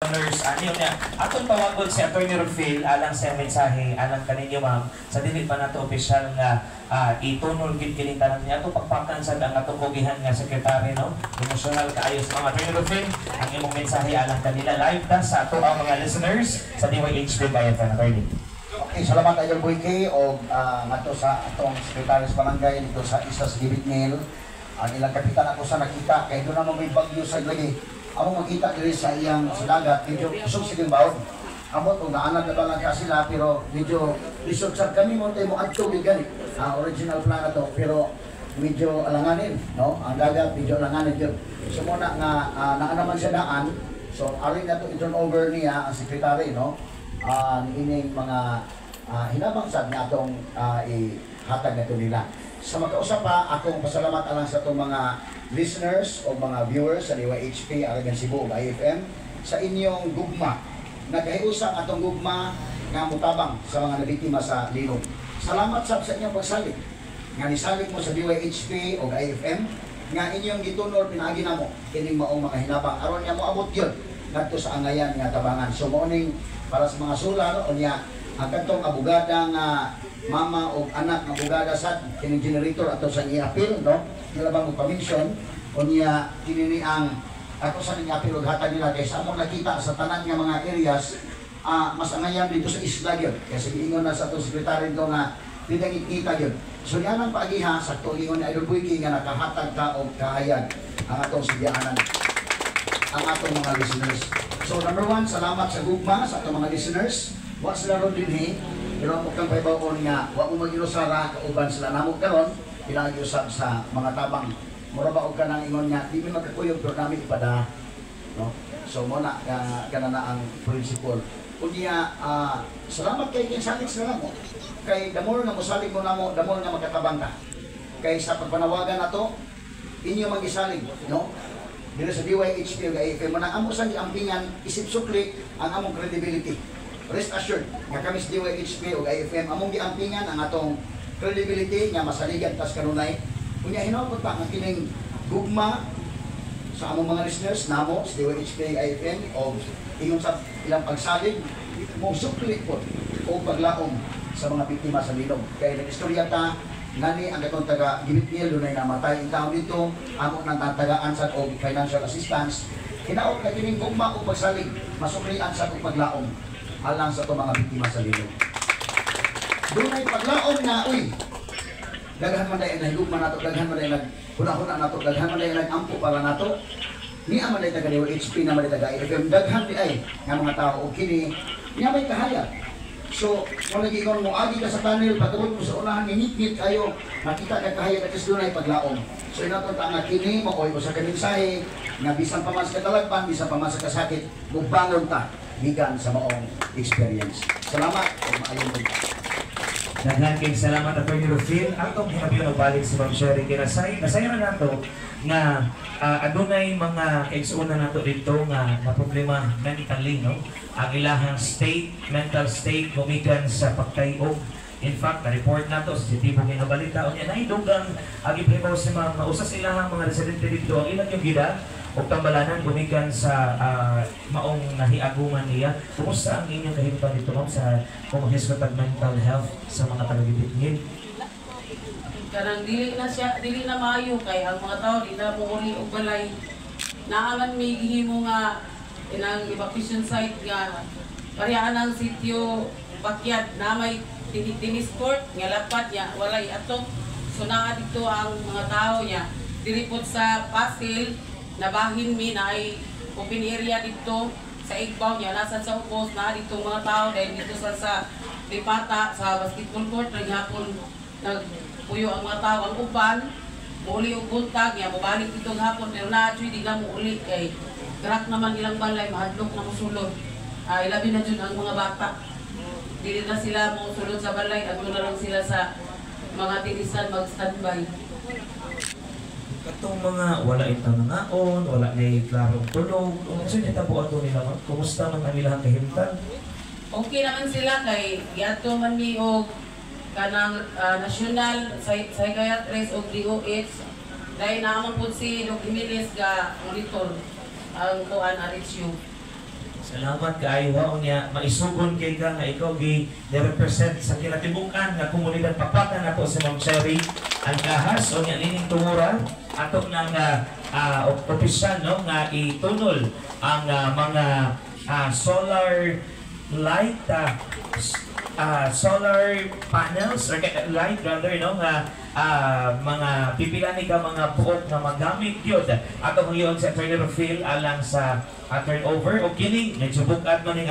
Nurse ani niya. Atong tawagon si Attorney Rufil alang sa mensahe alang kaninyo, ma'am, sa dili pa nato opisyal nga itunol gid kining tanan niya ato pagpakan sad ang atong kugihan nga sekretary, no? Emosyonal kaayo sa mga. Attorney Rufil, ang imong mensahe alang kanila, live ta sa ato ang mga listeners sa DYHP IFM, Attorney. Okay, salamat, Idol Boy K, o ngadto sa atong sekretary sa barangay dito sa isa sa Gibitngil. Ang ilang kapitan ako sa nakita kay doon naman may bagyo sa lagi. Amo makita diri sa iyang sa dagat, medyo kusog sa baon. Amot og naanad na ba lang ka sila, pero medyo lisod sad kami mo tayo mo adto gyud gani. Original plan na to, pero medyo alanganin, no? Ang dagat medyo alanganin gyud. So mo na nga naa naman siya daan. So ari na to i-turn over niya ang sekretary, no? Ining mga hinabang sad nga atong ihatag nato nila. Sa makausap pa, akong pasalamat alang sa atong mga listeners o mga viewers sa DYHP, Aragan Cebu ug IFM sa inyong gugma. Nagkahiusa ang atong gugma nga mutabang sa mga nabiktima sa linog. Salamat sab sa inyong pagsalig. Nga nisalig mo sa DYHP o IFM nga inyong gitunol pinaagi namo kining maong mga hinabang aron nga moabot gyud ngadto sa angayan nga tabangan. So mao ning para sa mga solar, unya ang kadtong abogada nga mama o anak nga abogada sad kining generator ato sa i-appeal, no? Nila bang magpa-mention, unya kini ni ang ako sa ning appeal og hatag nila kay sa among nakita sa tanan nga mga areas, mas angayan dito sa isla gyud kasi giingon na sa atong sekretary dito nga di na kita gyud. So niya nang paagiha, sakto ingon ni Idol Boyki nga nakahatag ta og kahayag ang atong sigyaanan ang atong mga listeners. So number one, salamat sa gugma sa atong mga listeners. Wa sila ron dinhi, pero amo kang pahibaw-on nga wa mo mag-inusara, kauban sila namo karon pinagi usab sa mga tabang. Mura ba og kanang ingon nga di mi magkakuyog pero nami ipada, no? So mo na kana na ang principle. Unya salamat kay kinsalig sila namo. Kay the more nga mosalig mo namo, the more nga makatabang ka. Kay sa pagpanawagan nato, inyo man gisalig, no? Dito sa DYHP ug AFM mo na amo sang giampingan isip sukli ang among credibility. Rest assured nga kami sa DYHP ug IFM, among giampingan ang atong credibility nga masaligan tas kanunay. Unya hinaot pa nga kining gugma sa among mga listeners namo sa DYHP ug IFM o ingon sa ilang pagsalig mo sukli po o paglaom sa mga biktima sa linog. Kay nag-istorya ta ngani ang katong taga Gibitngil, dunay namatay in town dito, amo nang tatagaan sa og financial assistance. Hinaot na kining gugma o pagsalig masuklian sa og paglaom alang sa atong mga biktima sa linog. Dunay paglaom na uy, daghan man dahil nahigugma nato, daghan man dahil naghuna-huna nato, daghan man dahil nagampo para nato. Niya man dahil taga DYHP na man dahil taga IFM, daghan di ay nga mga tao og kini niya may kahayag. So, kung nag-ingon mo, agi ka sa tunnel, pagabot mo sa unahan, ngingit kayo, makita ka kahayag at least dunay paglaom. So, inaton ta nga kini, maoy usa ka mensahe, nga bisan pa man sa katalagman, bisan pa man sa kasakit, mubangon ta, gikan sa maong experience. Salamat, ug maayong buntag. Daghan kay salamat, Attorney Rufil. Atong hinabyon og balik si Ma'am Sherry kay nasay nasayran nato nga adunay mga kaigsuonan nato dito nga na problema mentally, no? Ang ilahang state, mental state gumikan sa pagtay-og. In fact, na-report nato sa sensitibo nga balita unya nahidugang ang gipahibaw si ma'am nga usa sa ilahang mga residente dito ang ilang yung gida og tambalanan gumikan sa maong nahiaguman niya. Kumusta ang inyong kahimtang dito, ma'am, sa kung maghisgot ang mental health sa mga taga-Gibitngil? Kanang dili na siya, dili na maayo kay ang mga tao di na muuli og balay. Naa man may gihimo nga inang evacuation site nga parehaan ang sitio bakyard na may tennis court nga lapat niya walay ato. So naa dito ang mga tao niya diri pod sa Pasil, nabahin mi na ay open area dito sa Igbaw niya nasa sa upos na dito mga tao dahil dito sa Lipata sa basketball court naghapon nagpuyo ang mga tao. Ang uban muuli og buntag niya mobalik dito hapon, pero na di na muuli kay crack naman ilang balay, mahadlok na mosulod. Ilabi na jud ang mga bata, dili na sila mosulod sa balay, adto na lang sila sa mga tinisan mag standby. Katong mga wala itang nangaon, wala na klarong tulog, unsa ni tabo ato nila, ma'am? Kumusta man ang ilang kahimtang? Okay naman sila kay giadto man mi og kanang national psychiatrist og DOH, dahil naman pud si Doc Jimenez ga monitor ang kuan RHU. Salamat kaayo ha, unya maisugon kay ka nga ikaw gi represent sa kinatibuk-an nga komunidad. Pakpakan nato si Ma'am Cherry Angahas. Unya nining tungura ato nang opisyal, no, nga itunol ang mga solar light, solar panels or light rather, no, nga mga pipila ni ka mga buok nga magamit gyud ato ngayon sa Attorney Rufil alang sa turnover o kining medyo bug-at man ning